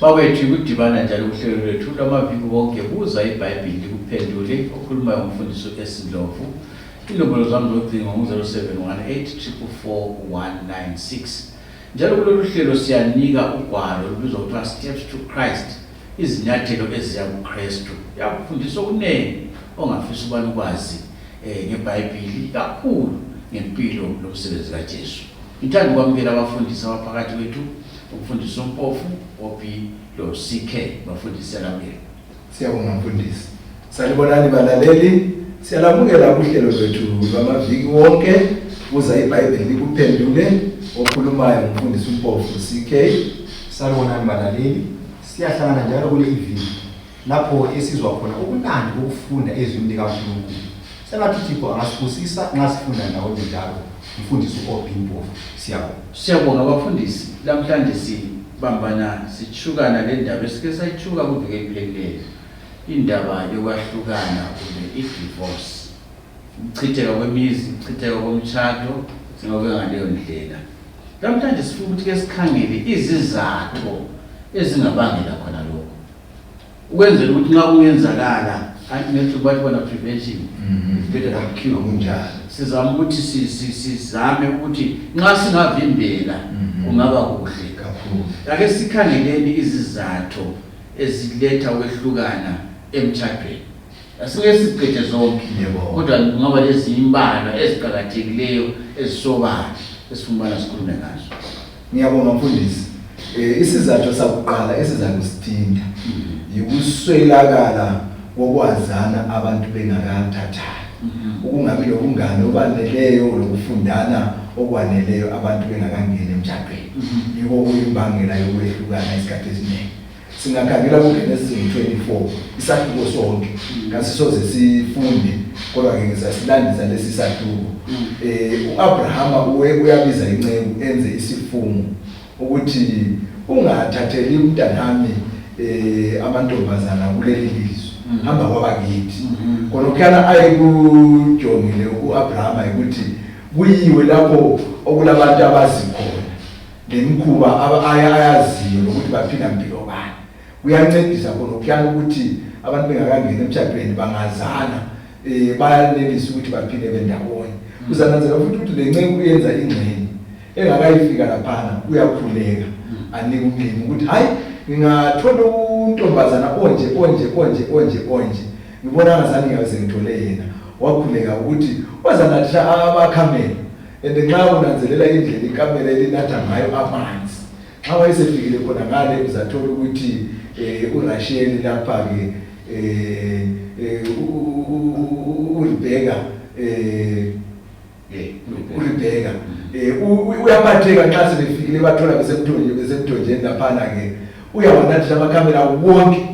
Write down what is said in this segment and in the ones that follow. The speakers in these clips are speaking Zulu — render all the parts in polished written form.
Bakwethu kudibana njalo kuhlelo lwethu lwamaviki wonke buza iBhayibhili likuphendule okhulumayo umfundisi uS Ndlovu. Inombolo zami zocingo ngu-0718 444 Njalo kulolu hlelo siyanika ugwalo olubizwa kuthiwa Steps to Christ, izinyathelo eziya kuKristu. Yakufundisa okuningi ongafisa ubani ukwazi ngeBhayibhili, kakhulu ngempilo lomsebenzi kaJesu. Ngithanda ukwamukela abafundisi abaphakathi kwethu, umfundisi uMpofu, OB lo CK. Bafundisi siyalamukela. Siyabonga mfundisi. Salibonani balaleli, siyalamukela kuhlelo lwethu lwamaviki wonke buza iBhayibheli likuphendule okhulumayo umfundisi uMpofu CK. Salibonani balaleli, siyahlangana njalo kule iviki lapho esizwa khona ubunandi bokufunda ezwini likaNkulunkulu. Sengathi uThixo angasibusisa nxa sifunda ndawonye njalo. Mfundisi u-OB Mpofu, siyabonga. Siyabonga bafundisi, lamhlanje sibambana sitshukana le ndaba esike sayitshuka kuviki eliphelileyo, indaba yokwahlukana kumbe i-divorce, ukuchitheka kwemizi, ukuchitheka komtshado, singakubeka ngaleyo ndlela. Lamhlanje sifuna ukuthi ke sikhangele izizatho ezingabangela khona lokho, ukwenzela ukuthi nxa kungenzakala, anti ngethi bathi bona prevention is better than cure. Kunjalo. Sizama ukuthi sizame ukuthi nxa singavimbela kungaba kuhle kakhulu. Ake sikhangeleni izizatho eziletha ukwehlukana emtshadweni. Asingeke siziqede zonke, kodwa kungaba lezinye imbalwa eziqakathekileyo ezisobala esifuna ukubana sikhulume ngazo. Ngiyabonga mfundisi. Isizathu sakuqala esizakusithinta yikuswelakala kokwazana abantu bengakathathani, ukungabi lobungane obaneleyo lokufundana okwaneleyo abantu bengakangeni emtshadweni. Yiko kuyimbangela yokwehlukana isikhathi esiningi. Singakhangela kuGenesis 24 isahluko sonke, kasisoze sifunde, kodwa-ke ngizasilandisa lesi sahluko. U-Abrahama uyabiza inceku enze isifungo ukuthi ungathatheli umntanami amantombazana kuleli lizwe, hamba kwabakithi. Khonokhuyana ayekujongile u-Abrahama ukuthi kuyiwe lapho okulabantu abazi khona lemikhuba ayaziyo lokuthi baphila mpilo bani. Kuyancedisa khonokhuyana ukuthi abantu bengakangeni emtshadweni bangazana, bayanelisa ukuthi baphile bendawonye. Uzananzela futhi ukuthi le nceku uyenza ingxenye engakayifika laphana, uyakhuleka anike umlimi ukuthi hayi, ngingathola untombazana onje onje onje onje onje, ngibona ngazani ngiyabe sengithole yena. Wakhuleka ukuthi wazanathisa amakhamela, and nxa unanzelela indlela ikamela elinatha ngayo amanzi, nxa wayesefikile khona ngale uzathola ukuthi uRasheli lapha-ke uRebheka uRebheka uyaphatheka nxa sebefikile bathola besemthonjeni laphana-ke, uyawanathisa amakhamela wonke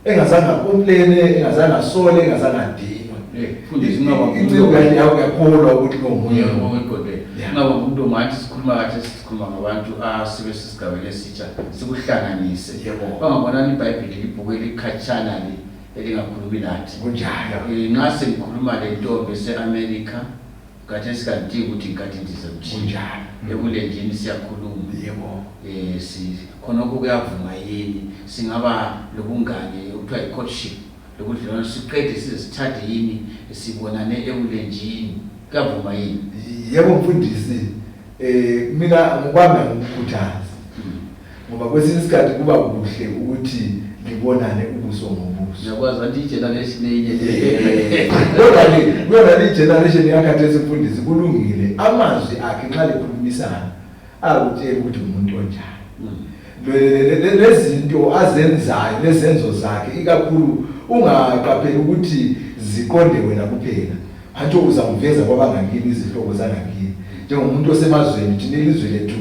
engazange a-complain, engazange asole, engazange adinwe. Mfundisi, ungaba Inceku kahle yakho uyakholwa ukuthi lo nguye. Ungaba ngumuntu ongathi sikhuluma kathi sikhuluma ngabantu asibe sisigabeni esitsha sikuhlanganise. Bangabonani iBhayibhili libhuku elikhatshana le elingakhulumi lathi. Kunjalo. Nxa sengikhuluma le ntombi ese-America, khathesi kangidingi ukuthi ngikhathi ndize mtshini. Kunjalo. Ekulenjini siyakhuluma. Khonokho kuyavuma yini? Singaba lobungane okuthiwa yi-courtship, lokudlelwana siqede size sithathe yini, sibonane ekulenjini, kuyavuma yini? Yebo mfundisi, mina ngokwami angikukhuthazi, ngoba kwesinye isikhathi kuba kuhle ukuthi libonane ubuso ngobuso. Ngiyakwazi anti i-generation enye. Kodwa-ke kuyona le generation yakhathesi mfundisi, kulungile amazwi akhe nxa likhulumisana akutshela ukuthi umuntu onjani. Lezinto azenzayo lezenzo zakhe ikakhulu ungaqapheli ukuthi ziqonde wena kuphela, antsho uzamveza kwabangakini, izihlobo zangakini. Njengomuntu osemazweni, thina ilizwe lethu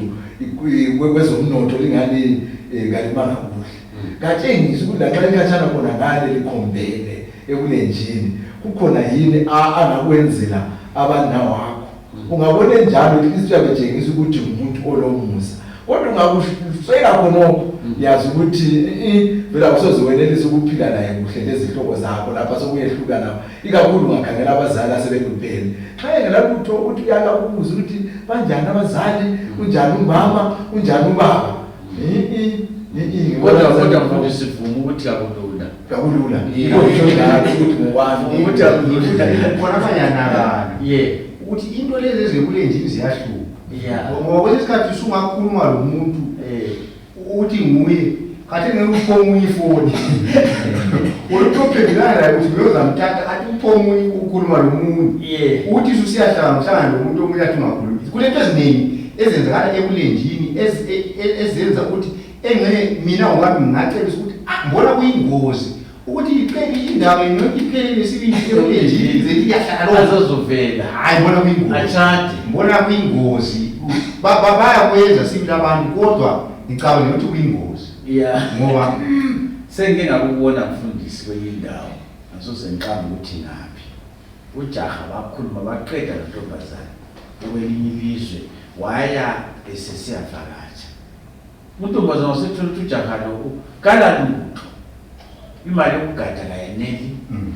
kwezomnotho lingani kalimanga kuhle, katshengisi ukuthi lanxa ikhatshana khona ngale likhombele ekulenjini kukhona yini angakwenzela abanawakho. Ungabona enjalo at least uyabe etshengisa ukuthi ngumuntu olomusa, kodwa ungakuswela khonokho yazi ukuthi vele awusoze wenelise ukuphila naye kuhle lezihlobo zakho lapha sokuyehlukana. Ikakhulu ungakhangela abazali asebeluphele, nxa engelalutho ukuthi uyakabuza ukuthi banjani abazali, unjani umama, unjani ubaba. Kodwa mfundisi, sivuma ukuthi akulula. Akulula. Yeah. Yikho njalo ukuthi ngokwami. Ukuthi akulula. Khona bayanakana ukuthi into lezi ezekulenjini ziyahluka. Ngoba kwesinye isikhathi usungakhuluma lo muntu uthi nguye, khathi ngeke uphe omunye ifoni. Uthi uphendulana naye ukuthi uyozamthatha, athi uphe omunye ukhuluma lo muntu. Uthi ususiyahlangana uhlangana nomuntu omunye athi ungakhulumi. Kulento eziningi ezenzakala ekulenjini ezenza ukuthi engxenye mina ngokwami ngingacebisa ukuthi ngibona kuyingozi ukuthi iqele indaba yonke iphelele sibili ekulenjini ze iyahlala lo. Azozovela. Hayi, ngibona kuyingozi. Atshade. Ngibona kuyingozi. Bayakwenza sibili abantu, kodwa ngicabanga ukuthi kuyingozi. Ngoba Sengike ngakubona mfundisi kwenye indawo, ngasoze ngiqambe ukuthi ngaphi. Ujaha bakhuluma baqeda nontombazane okwelinye ilizwe, waya esesiyavakatsha. Untombazane wasethola ukuthi ujaha lo kalalutho, imali yokugada kayaneli,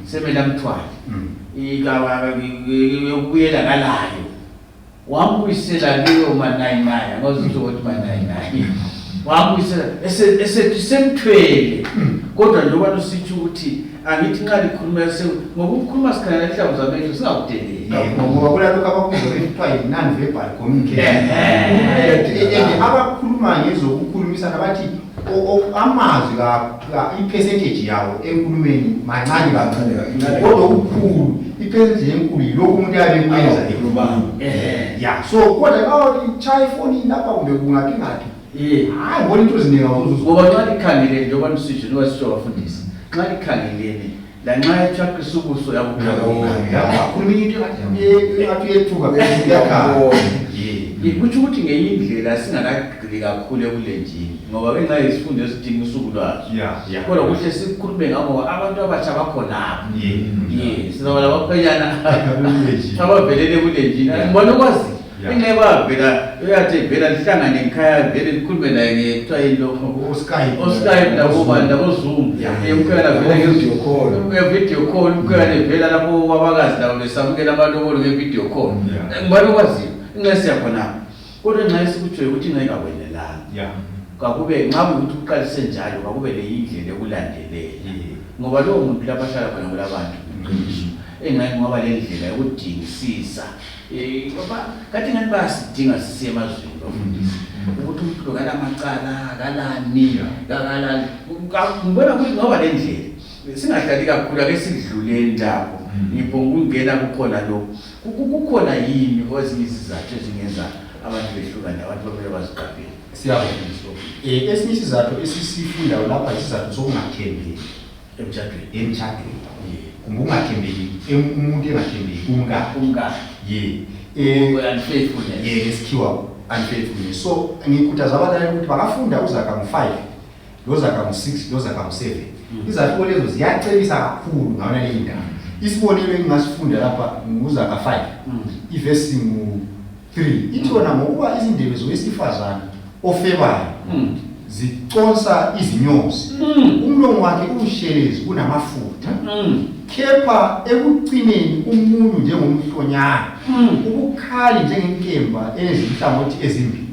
semele amthwale. Yokubuyela kalayo. Wambuyisela kiyo manayinayi, angazi ukuthi manayinayi. Wambuyisela esethi semthwele. Kodwa njengoba lusitsho ukuthi angithi nxa likhuluma ngoba ukukhuluma sikhangela inhlamvu zamehlo singakudeleli. Ngoba kulalokhu abakubiza kuthiwa yi-non-verbal communication. And abakhuluma ngezokukhulumisana bathi amazwi i-percentage yawo enkulumeni mancane kakhulu. Kodwa okukhulu, i-percentage enkulu yilokhu umuntu ayabe ekwenza Abakhuluma. Ya, so kodwa nxa itshaya ifoni lapha kumbe kungaphi ngaphi, hayi, ngibona into eziningi awuzuza. Ngoba nxa likhangelene, njengoba nisitsho, njengoba sitsho bafundisi, nxa likhangelene lanxa etshaqisa ubuso yabukhangela. Akhuluma into engathi uyethuka, uyakhala. Kutsho ukuthi ngenye indlela singakagxili kakhulu ekulenjini, ngoba ngenxa yesifundo esidinga usuku lwazo. Kodwa kuhle sikhulume ngakho ngoba abantu abatsha bakhonapho. Sizaba labakhwenyana abavelele ekulenjini. Ngibona ukwazi. Ingeke bavela, uyathi vela lihlangane ngikhaya vele likhulume naye ngekuthiwa yini lokho? O-Skype. O-Skype nabobani nabo-Zoom. Umkhwenyana vele Nabo-video call. Video call, umkhwenyana vela lapho babakazi labo besamukela amalobolo nge-video call. Ngibona okwaziyo. Ingxe siyakhonapho. Kodwa nxa esikutshoyo ukuthi ingxe ingakwenelanga. Kakube nxa kuyikuthi uqalise njalo, kakube le indlela yokulandelela. Ngoba lowo muntu lapho ahlala khona kulabantu ngeqiniso. Engxenye ngoba le ndlela yokudingisisa. Ngoba kathi ngani bayasidinga sisiye emazweni bafundisi. Ukuthi umuntu lo kalamacala, kalani, kakalani. Ngibona ukuthi ngoba le ndlela singahlali kakhulu, ake sidluleni lapho. Ngibonga ukungena kukhona lokho. Kukhona yini ezinye izizathu ezingenza abantu behlukane, abantu bamele baziqaphele? Siyabonga. Esinye isizathu esisifundayo lapha isizathu sokungathembeki emtshadweni. Emtshadweni. Kumbe ukungathembeki, umuntu engathembeki kumkakhe. Kumkakhe. Unfaithfulness. Ngesikhiwa unfaithfulness. So ngikhuthaza abalaleli ukuthi bakafunda uZaga ngo-5, loZaga ngo-6, loZaga ngo-7. Izahluko lezo ziyacebisa kakhulu ngayona leyi ndaba. Isibonelo engingasifunda lapha nguZaga 5, ivesi ngu-3. Ithi yona ngokuba izindebe zowesifazane ofebayo ziconsa izinyosi, umlomo wakhe uwushelezi kunamafutha, kepha ekucineni umunyu njengomhlonyana, ubukhali njengenkemba enezinhlangothi ezimbili.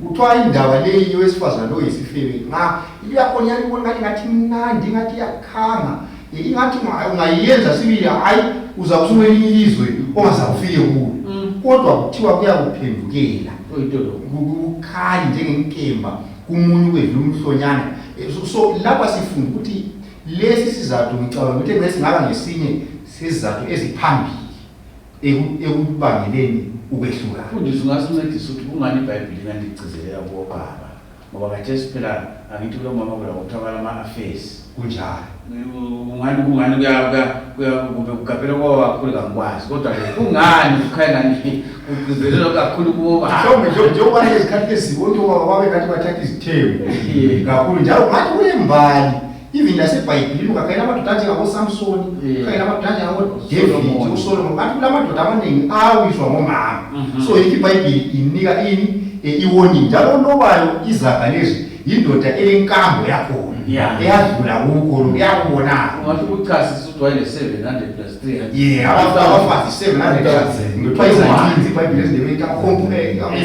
Kuthiwa indaba leyi yowesifazane lo yisifebe, nxa into yakhona iyalibona ngathi ngathi mnandi, ngathi iyakhanga, ingathi ungayenza sibili, hayi, uzabe usukwelinye ilizwe ongazawufike kulo. Kodwa kuthiwa kuyakuphendukela. Kubukhali njengenkemba, kumunyu kwedlula umhlonyana. So lapha sifunda ukuthi lesi sizathu, ngicabanga ukuthi besingaba ngesinye sezizathu eziphambili ekubangeleni ukwehlukana. Mfundisi, ungasincedisa ukuthi kungani iBhayibhili ingaligcizelela kubobaba? Ngoba khathesi phela angithi kulomama kula kuthiwa balama-affairs. Kunjalo. Kungani kumbe kugaphela kwaba kakhulu kangikwazi, kodwa ke kungani kukhanya ngani kugcizelelwa kakhulu kubobaba? Mhlawumbe njengoba lezikhathi lezi bonke obaba babe ngathi bathatha izithembu kakhulu, njalo ngathi kulembali even lasebhayibhilini ungakhangela amadoda anjengaboSamsoni, ukhangela amadoda anjengaboDavid, Solomon. uSolomon, ngathi kulamadoda amaningi awiswa ngomama. So yikho iBhayibhili inika ini i-warning, njalo lobayo izaga lezi yindoda elenkambo yakhona eyadlula kukho lokhu iyakubona. Ungathi ukuchasisa ukuthi wayele 700 plus 300. Yeah, abafazi 700 kuthiwa izancinzi iBhayibhili eziNdebele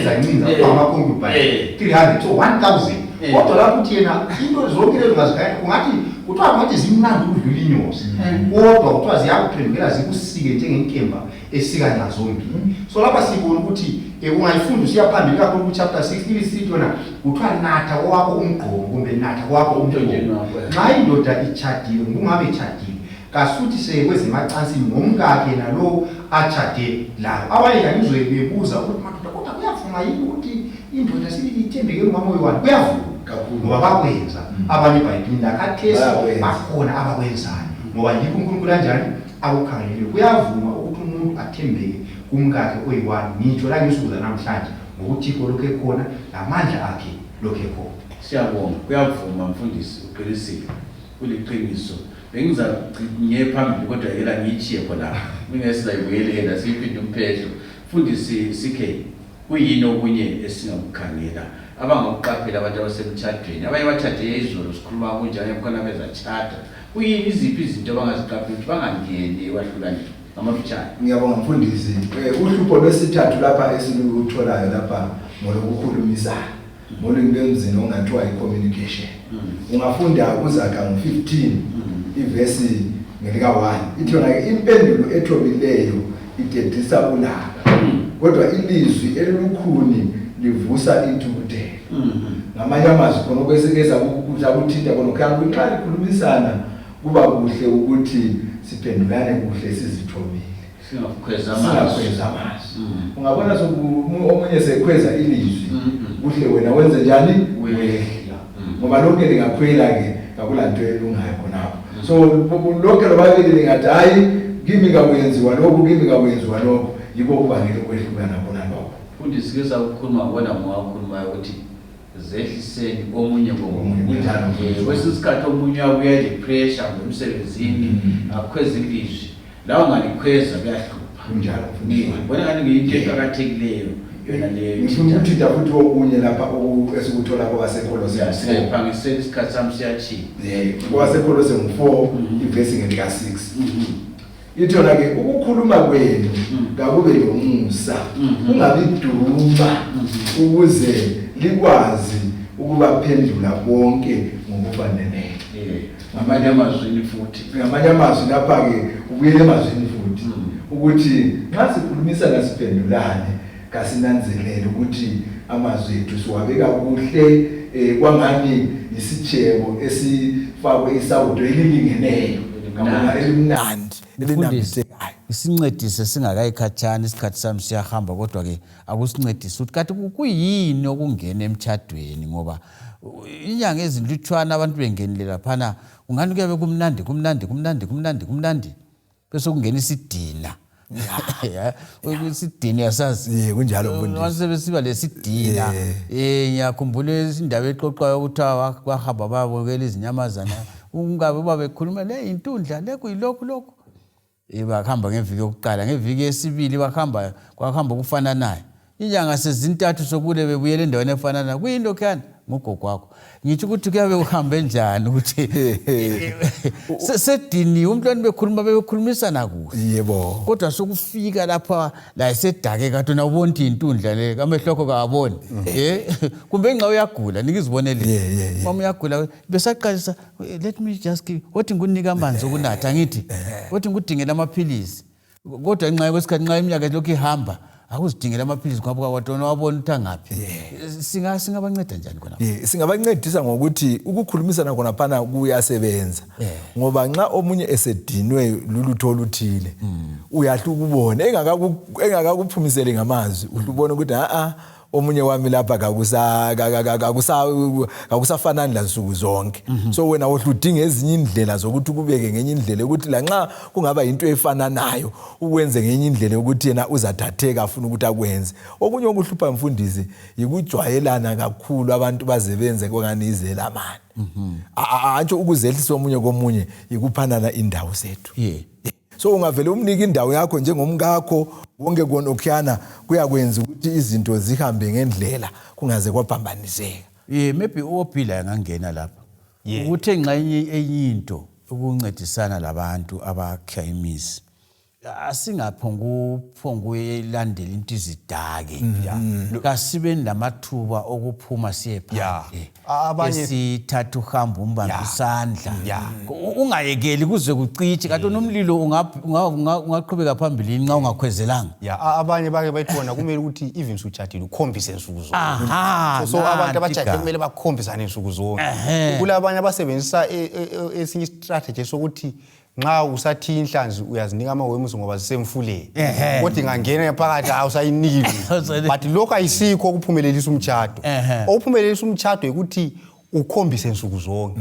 izancinzi, kuthiwa ama-concubine 300, so 1000. Eh. Kodwa lapho uthi yena into zonke lezo ungazikhangela ungathi kuthiwa ngathi zimnandi ukudlula inyosi, kodwa kuthiwa ziyakuphendukela zikusike njengenkemba esika nxazombili. So lapha sibona ukuthi ungayifunda usiya phambili kakhulu ku-chapter 6, ibisithi yona kuthiwa natha kowakho umgqomo kumbe natha kowakho Umthonjeni umgqomo. wakho, eh. Nxa indoda itshadile, kungabe itshadile, kasuthi sekwezemacansini ngomkakhe nalo atshade layo. Abanye ngangizwe bebuza ukuthi madoda, kodwa kuyavuma yini ukuthi indoda sibili ithembeke kumama oyi-one? Kuyavuma Kakhulu. ngoba bakwenza abanye ebhayibhilini lakhathesi, Bayakwenza. bakhona abakwenzayo ngoba yikho uNkulunkulu anjani akukhangelele. Kuyavuma ukuthi umuntu athembeke kumkakhe oyi-one ngitsho langensuku zanamhlanje, ngokuThixo lokhu ekhona lamandla akhe lokhu ekhona. Siyabonga, kuyavuma mfundisi, uqinisile, kuliqiniso. Bengizaye phambili kodwa yela ngiyitshiye khonapha, ngingesizayibuyelela siyiphinde umphehlo. Mfundisi CK, kuyini okunye esingakukhangela abangakuqaphela abantu abasemtshadweni, abanye batshade izolo sikhuluma kunjani, khona bezatshada, kuyini, iziphi izinto abangaziqaphela ukuthi bangangeni ekwahlukaneni ngamafitshane? Ngiyabonga mfundisi. Uhlupho lwesithathu lapha esilutholayo lapha ngolokukhulumisana ngolimi lwemzini ongathiwa i-communication. Ungafunda kuZaga ngo-15 ivesi ngelika-1, ithi yona-ke impendulo ethobileyo idedisa ulaka, kodwa ilizwi elilukhuni livusa intukuthelo. Ngamanye amazwi khona okwesike sakuthinta khona kukhanya ukuthi nxa likhulumisana kuba kuhle ukuthi siphendulane kuhle sizithobile, singakhweza amazwi. Singakhweza amazwi. Ungabona omunye sekhweza ilizwi, kuhle wena wenze njani? Wehla. Wehla, ngoba lonke lingakhwela-ke kakulanto elungayo khonapho. So lonke lobabili lingathi hayi, kimi kakuyenziwa lokhu, kimi kakuyenziwa lokhu, yikho okubangela ukwehlukana khona lokho. Mfundisi, ke sakukhuluma ngibona ngowakhulumayo ukuthi zehliseni omunye komunye. Kunjalo. Kwesinye isikhathi omunye uyabuya le-pressure ngomsebenzini, akhweza ilizwi, lawo ungalikhweza kuyahlupha. Kunjalo mfundisi. Ngibona ngathi ngiyinto eqakathekileyo yona leyo. Ngifuna ukuthinta futhi okunye lapha esikuthola kwabaseKolose. Ya, singayiphangiseli, isikhathi sami siyatshiya. KwabaseKolose ngu-4 ivesi ngelika-6, ithi yona-ke ukukhuluma kwenu kakube lomusa, kungabi duma, ukuze likwazi ukubaphendula bonke ngokufaneleyo. Ngamanye amazwini futhi. Ngamanye amazwi lapha-ke ubuyele emazwini futhi ukuthi nxa sikhulumisana siphendulane, kasinanzelele ukuthi amazwi ethu siwabeka kuhle, kwangani isitshebo esifakwe isawudo elilingeneyo, Elimnandi. elimnandi, Mfundisi, elinambithekayo. isincedise singakayikhatshana, isikhathi sami siyahamba, kodwa-ke akusincedise ukuthi kathi kuyini okungena emtshadweni, ngoba inyanga ezinlutshwana abantu bengenile laphana kungani kuyabe kumnandi kumnandi kumnandi kumnandi kumnandi, bese kungena isidina. Ya, isidina uyasazi. Ye, kunjalo mfundisi. Abantu sebesiba lesidina. Ngiyakhumbula indaba exoxwayo kuthiwa kwahamba bayabukela izinyamazana, ungabe uba bekhuluma le intundla le kuyilokhu lokhu. Bakuhamba ngeviki yokuqala, ngeviki yesibili bakuhamba kwakuhamba okufananayo, inyanga sezintathu sokule bebuyela endaweni efananayo. Kuyini lokhuyana? Ngugogo wakho. Ngitsho ukuthi kuyabe kuhambe njani ukuthi sediniwe umntwana, bekhuluma bebekhulumisana kuhle, kodwa sokufika lapha la esedake kade wena ubona ukuthi yintundla le, amehlo akho kawaboni, kumbe nxa uyagula nikizibonele. Mama uyagula, besaqalisa, "Let me just give, wothi ngikunika amanzi okunatha, angithi wothi ngikudingela amaphilisi," kodwa nxa kwesikhathi nxa iminyaka lokhu ihamba akuzidingela amaphilisi ngoba kwatona wabona ukuthi angaphi. Singabanceda njani khona? Singabancedisa ngokuthi ukukhulumisana khonaphana kuyasebenza, ngoba nxa omunye esedinwe lulutho oluthile uyahle ukubone engakakuphumiseli ngamazwi, uhle ubone ukuthi a-a, omunye wami lapha kakusafanani lansuku zonke. So wena uhle udinge ezinye indlela zokuthi ukubeke ngenye indlela ukuthi lanxa kungaba yinto efananayo ukwenze ngenye indlela yokuthi yena uzathatheka afuna ukuthi akwenze. Okunye okuhlupha mfundisi yikujwayelana kakhulu, abantu baze benze kwangani izelamani. Antsho ukuzehlisa omunye komunye yikuphanana indawo zethu. So ungavele umnike indawo yakho njengomkakho, konke konokhuyana kuyakwenza ukuthi izinto zihambe ngendlela kungaze kwaphambaniseka. Yeah, maybe uOphila angangena lapha. Ukuthi engxenye enye into ukuncedisana labantu abakha imizi. Asingaphonguphonguyilandela into izidake. Kasibeni lamathuba okuphuma siye phandle. Esithatha uhambo umbambe isandla. Ungayekeli kuze kucitshe, kanti umlilo ungaqhubeka phambili nxa ungakhwezelanga. Ya, abanye bake bathi bona kumele ukuthi even sujadile ukhombise nsuku zonke. So abantu abajadile kumele bakhombisane nsuku zonke. Kulabanye abasebenzisa esinye istrategy sokuthi nxa usathiya inhlanzi uyazinika amawemusi ngoba zisemfuleni, kodwa ingangena phakathi awusayiniki lutho. But lokhu ayisikho okuphumelelisa umtshado. Okuphumelelisa umtshado ukuthi ukhombise nsuku zonke,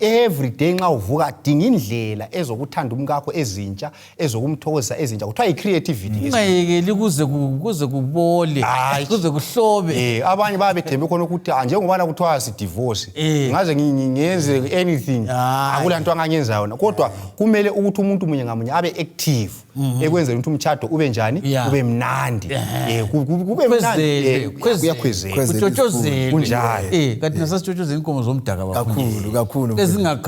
every day nxa uvuka dinga indlela ezokuthanda umkakho ezintsha, ezokumthokozisa ezintsha, kuthiwa yi-creativity. Ungayekeli kuze kubole, kuze kuhlobe. Abanye bayabe bethembe khona ukuthi njengobana kuthiwa sidivorce, ngaze ngenze anything, akula nto angangenza yona. Kodwa kumele ukuthi umuntu munye ngamunye abe active ekwenzela ukuthi umtshado ube njani, ube mnandi. Kube mnandi. Kuyakhwezela. Kutshotshozelwe. Kunjalo. Kanti nasasitshotshozela inkomo zomdaka. Kakhulu, kakhulu.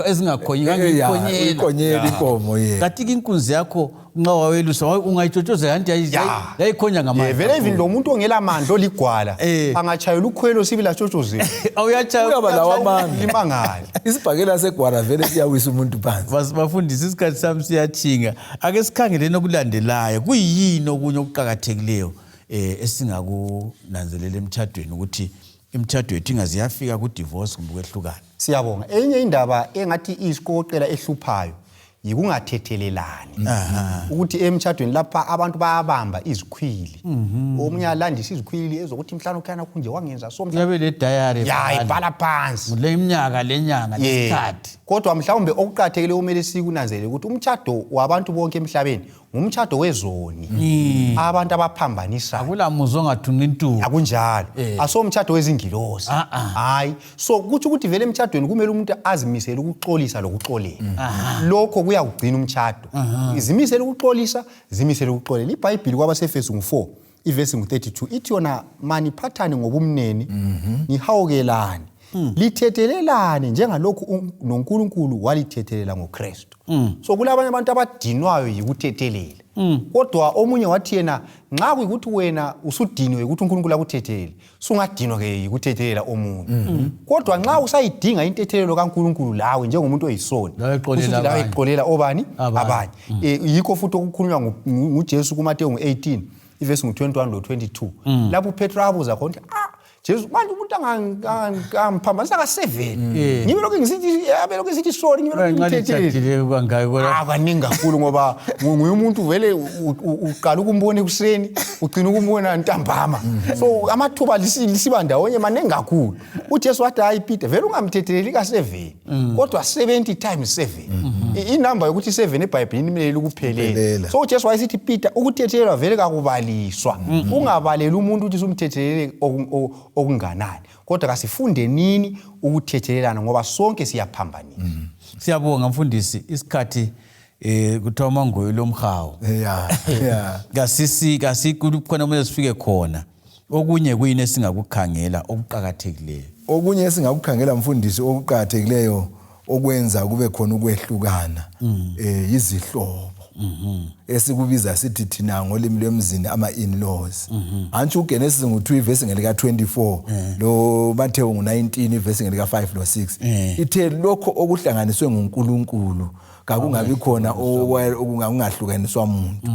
Ezingakhonyi. Ya, uyikhonyela inkomo, ye. Kanti-ke inkunzi yakho nxa wawelusa ungayitshotshozela, kanti yayikhonya ngamandla. Vele even lo muntu ongela mandla, oligwala, angatshayela ukhwelo sibili atshotshozele. Awuyatshaya. Uyaba lawo amandla. Imangali. Isibhakela segwala vele siyawisa umuntu phansi. Bafundisi, isikhathi sami siyathinga. Ake sikhangeleni okulandelayo. Kuyini okunye okuqakathekileyo esingakunanzelela emtshadweni ukuthi imtshado yethu ingaze yafika ku-divorce kumbe ukwehlukana? Siyabonga. Enye indaba engathi iyisiqokoqela ehluphayo yikungathethelelani, ukuthi emtshadweni lapha abantu bayabamba izikhwili, omunye alandisa izikhwili ezokuthi mhlawumbe ukhana kunje wangenza so Kuyabe le diary. Ya, ibhala phansi. Le iminyaka lenyanga lesikhathi. Kodwa mhlawumbe okuqakathekileyo kumele sikunanzelele ukuthi umtshado wabantu bonke emhlabeni ngumtshado wezoni, abantu abaphambanisayo. Akula muzi ongathunqi intuku. Akunjalo. Aso umtshado wezingilosi. Hayi, so kutsho ukuthi vele emtshadweni kumele umuntu azimisele ukuxolisa lokuxolela. Lokho kuyawugcina umtshado. Zimisele ukuxolisa, zimisele ukuxolela. IBhayibhili kwabaseFesu ngu-4 ivesi ngu-32 ithi yona, "Maniphathane ngobumnene, nihawukelane, lithethelelane njengalokhu noNkulunkulu walithethelela ngoKristu." So kulabanye abantu abadinwayo yikuthethelela, kodwa omunye wathi yena nxa kuyikuthi wena usudiniwe ukuthi uNkulunkulu akuthethelele, sungadinwa-ke yikuthethelela omunye. Kodwa nxa usayidinga intethelelo kaNkulunkulu lawe njengomuntu oyisoni, Lawe xolela usuthi lawe abanye. xolela obani? Abanye. Abanye. Yikho futhi okukhulunywa nguJesu kuMateyu ngu-18 ivesi ngu-21 lo-22, lapho uPetro abuza khona ukuthi, "Ah, Jesu, manje umuntu angiphambanisa ka-7, ngibe lokhu ngisithi, abe lokhu ngisithi sorry, ngibe lokhu Nxa ngimthethelele?" litshadile kangaki kodwa? Ah, kaningi kakhulu, ngoba nguye umuntu vele uqala ukumbona ekuseni, ugcina ukumbona ntambama, so amathuba lisiba ndawonye maningi kakhulu. UJesu wathi, "Hayi Peter, vele ungamthetheleli ka-7, kodwa 70 times 7." Inamba yokuthi 7 eBhayibhelini imelele ukuphelela. Kuphelela. So uJesu wayesithi, "Peter, ukuthethelelwa vele kakubaliswa, ungabaleli umuntu ukuthi sumthethelele okunganani, kodwa kasifunde nini ukuthethelelana ngoba sonke siyaphambanisa." Siyabonga mfundisi, isikhathi kuthiwa umangoyi lomhawu. ya ya Kasisi kasikhona kumele sifike khona. Okunye kuyini esingakukhangela okuqakathekileyo? Okunye esingakukhangela, mfundisi, okuqakathekileyo okwenza kube khona ukwehlukana izihlobo esikubiza sithi thina ngolimi lwemzini ama-in-laws. Antshi uGenesis ngu-2 ivesi ngelika-24, lo Matewu ngu-19 ivesi ngelika-5 lo-6, ithe lokho okuhlanganiswe nguNkulunkulu kakungabi khona okungahlukaniswa muntu.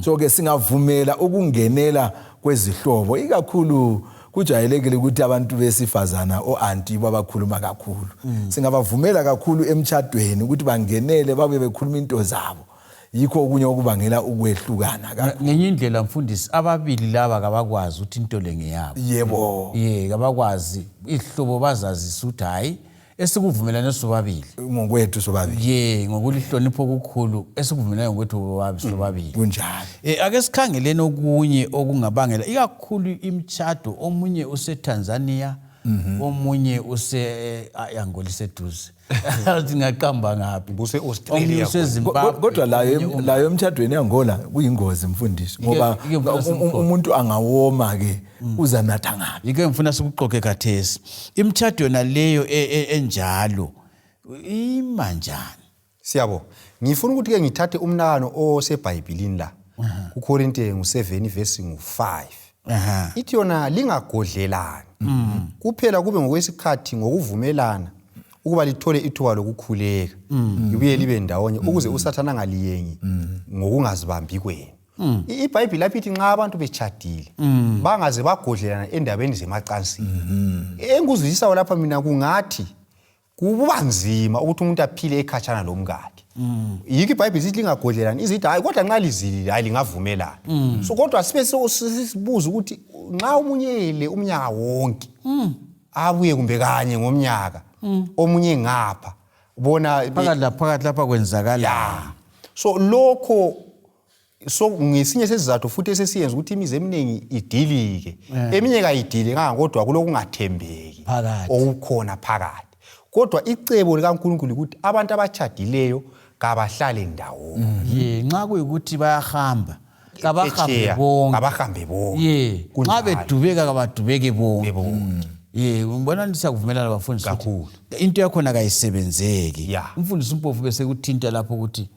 So ke singavumela ukungenela kwezihlobo, ikakhulu kujayelekile ukuthi abantu besifazana, o-anti, babakhuluma kakhulu. Singabavumela kakhulu emtshadweni ukuthi bangenele, babe bekhuluma into zabo, yikho okunye okubangela ukwehlukana kakhulu. Ngenye indlela mfundisi, ababili laba kabakwazi ukuthi into le ngeyabo. Ye, kabakwazi. Ihlobo bazazisa ukuthi hayi, esikuvumelane sobabili Ngokwethu sobabili. Ye, ngokulihlonipho okukhulu, esikuvumelane ngokwethu sobabili. Kunjalo. Ake sikhangeleni okunye okungabangela ikakhulu imtshado. Omunye useTanzania, omunye use Angola iseduze, singaqamba ngaphi. Kuse-Australia. Omunye useZimbabwe. Kodwa layo omunye layo emtshadweni yangola kuyingozi, mfundisi, ngoba Ike ngifuna sikuxoxe. umuntu angawoma ke uzanatha ngaphi? Yike ngifuna sikuxoxe khathesi. Imtshado yona leyo enjalo ima njani? Siyabonga. Ngifuna ukuthi ke ngithathe umnakano oseBhayibhelini la. KuKorinte ngu7 verse ngu5. Ithi yona lingagodlelani. Kuphela kube ngokwesikhathi ngokuvumelana ukuba lithole ithuba lokukhuleka. Libuye libe ndawonye ukuze uSathana angaliyengi ngokungazibambi kwenu. IBhayibheli lapho ithi nxa abantu betshadile bangaze bagodlelana endabeni zemacansini. Engikuzwisisayo lapha mina kungathi kuba nzima ukuthi umuntu aphile ekhatshana lomkakhe. Yikho iBhayibheli sithi lingagodlelani, izithi hayi kodwa nxa lizilile hayi lingavumelana. So kodwa sibe sesibuza ukuthi nxa omunye ele umnyaka wonke abuye kumbe kanye ngomnyaka omunye ngapha bona Phakathi la phakathi lapha kwenzakala. Ya. So lokho so ngesinye sesizathu futhi esesiyenza ukuthi imizi eminingi idilike. Eminye kayidilikanga kodwa kulokungathembeki Phakathi. okukhona phakathi. Kodwa icebo likaNkulunkulu ukuthi abantu abatshadileyo kabahlale ndawonye. Ye, nxa kuyikuthi bayahamba kabahambe Phetsheya, bonke. Kabahambe bonke. Ye, nxa Kunjalo. bedubeka kabadubeke bonke. Bonke. Ye, ngibona nje siyakuvumelana bafundisi ukuthi Kakhulu. into yakhona kayisebenzeki. Ya. Umfundisi uMpofu bese kuthinta lapho ukuthi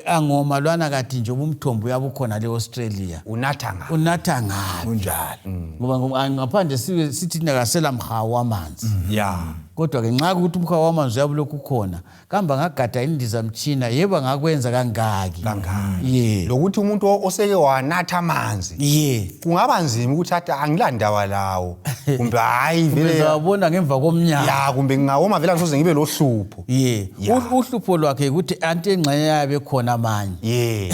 angoma lwana kathi nje umthombo uyabukhona le Australia. Unatha ngaphi? Unatha ngaphi? Kunjalo. Ngoba ngaphandle sibe sithi nakasela mhawu wamanzi. Ya. Kodwa ke nxa ukuthi umhawu wamanzi uyabulokhu ukhona, kamba ngagada indizamtshina yebo ngakwenza kangaki. Kangaki. Ye. Lokuthi umuntu oseke wanatha amanzi. Ye. Kungaba nzima ukuthi athi angilandawa lawo. Kumbe hayi vele. Uzawabona ngemva komnyaka. Ya, kumbe ngingawoma vele angisoze ngibe lohlupho. Ye. Ya. Uhlupho lwakhe ukuthi anti engxenye yabe khona amanye. Ye.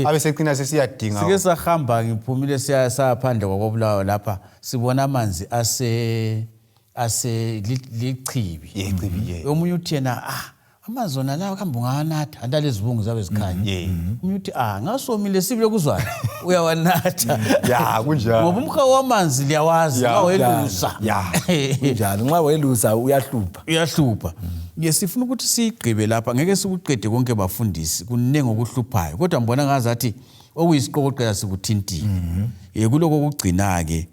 Abe secina sesiyadinga. Sike sahamba ngiphumile siya saphandle kwakoBulawayo lapha sibona amanzi ase lichibi. Ye, chibi, ye. Omunye uthi yena amanzi wona lawa kambe ungawanatha anti alezibungu zabe zikhanya. Ye. Omunye uthi ngasomile sibile kuzwayo uyawanatha. Ya, kunjalo. Ngoba umhawu wamanzi liyawazi Ya, nxa welusa. Ya. Kunjalo, nxa welusa uyahlupha. Uyahlupha. Ke sifuna ukuthi siyigqibe lapha, ngeke sikuqede konke bafundisi, kuningi okuhluphayo. Kodwa ngibona ngazathi okuyisiqokoqela sikuthintile. Kuloko okugcina ke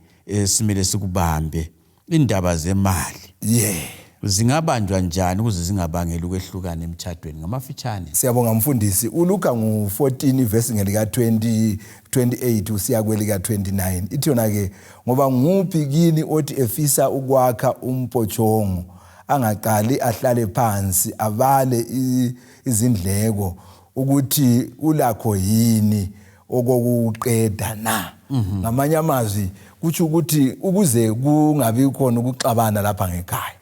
simele sikubambe indaba zemali. Yeah. Zingabanjwa njani ukuze zingabangeli ukwehlukana emtshadweni ngamafitshane? Siyabonga mfundisi. uLuka ngu-14 verse ngelika 28 usiya kwelika 29. Ithi yona ke ngoba nguphi kini othi efisa ukwakha umpotshongo angaqali ahlale phansi abale izindleko ukuthi ulakho yini okokuqeda na. Ngamanye amazwi kutsho ukuthi ukuze kungabi khona ukuxabana lapha ngekhaya,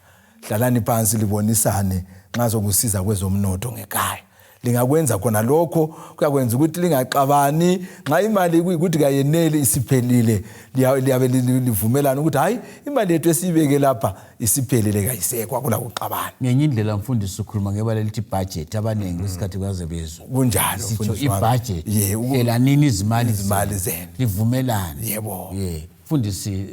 hlalani phansi libonisane nxa sokusiza kwezomnotho ngekhaya. Lingakwenza khona lokho kuyakwenza ukuthi lingaxabani. Nxa imali kuyikuthi kayeneli isiphelile, liyabe livumelana ukuthi hayi imali yethu esiyibeke lapha isiphelile kayisekho, akula kuxabana. Ngenye indlela mfundisi ukhuluma ngebala elithi budget, abaningi kwesikhathi baze bezwe. Kunjalo, Sitsho mfundisi wami. i-budget. Ye, Hlelanini izimali izimali zenu. zenu. Livumelane. Yebo. Ye. Mfundisi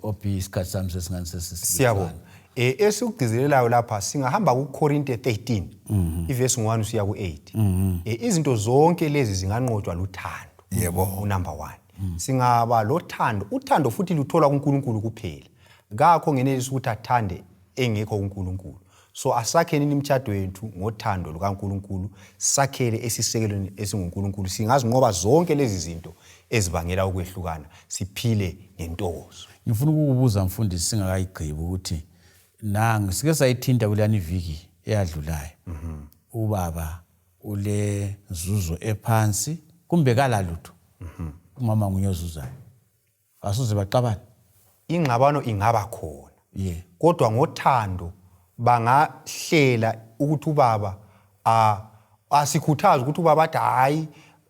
OB isikhathi sami sesingani sesisibili. Siyabonga. Esikugcizelelayo lapha singahamba kuKorinte 13 ivesi 1 usiya ku8. Izinto zonke lezi zinganqotshwa luthando. Yebo. Unumber 1. Singaba lothando, uthando futhi lutholwa kuNkulunkulu kuphela. Kakho ngenelisa ukuthi athande engekho kuNkulunkulu. So asakhenini imitshato yethu ngothando lukaNkulunkulu, sakhele esisekelweni esinguNkulunkulu. Singazinqoba zonke lezi zinto ezibangela ukwehlukana, siphile ngentokozo. Ngifuna ukukubuza mfundisi singakayigqibi ukuthi nangu sike sayithinta kulani iviki eyadlulayo. Ubaba ule nzuzo ephansi kumbe kala lutho. Umama nguye ozuzayo. Asuze baxabane. Ingxabano ingaba khona. Ye. Kodwa ngothando bangahlela ukuthi ubaba asikhuthaze ukuthi ubaba athi hayi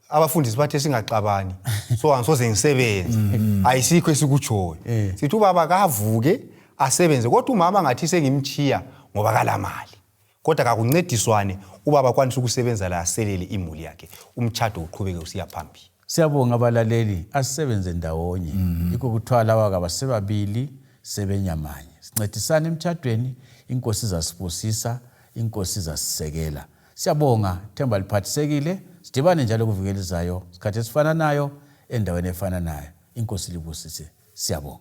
abafundisi bathe singaxabani so angisoze ngisebenze. Ayisikho esikutshoyo. Sithi ubaba kavuke asebenze, kodwa umama ngathi sengimchiya ngoba kalamali. Kodwa kakuncediswane, ubaba kwanisa ukusebenza la aselele imuli yakhe, umtshado uqhubeke usiya phambili. Siyabonga abalaleli, asisebenze ndawonye. Yikho kuthiwa laba kabasebabili sebenyamanye. Sincedisane emtshadweni, inkosi izasibusisa, inkosi izasisekela. Siyabonga, themba liphathisekile. Sidibane njalo kuvikelizayo, isikhathi esifananayo, endaweni efananayo. Inkosi libusise. Siyabonga.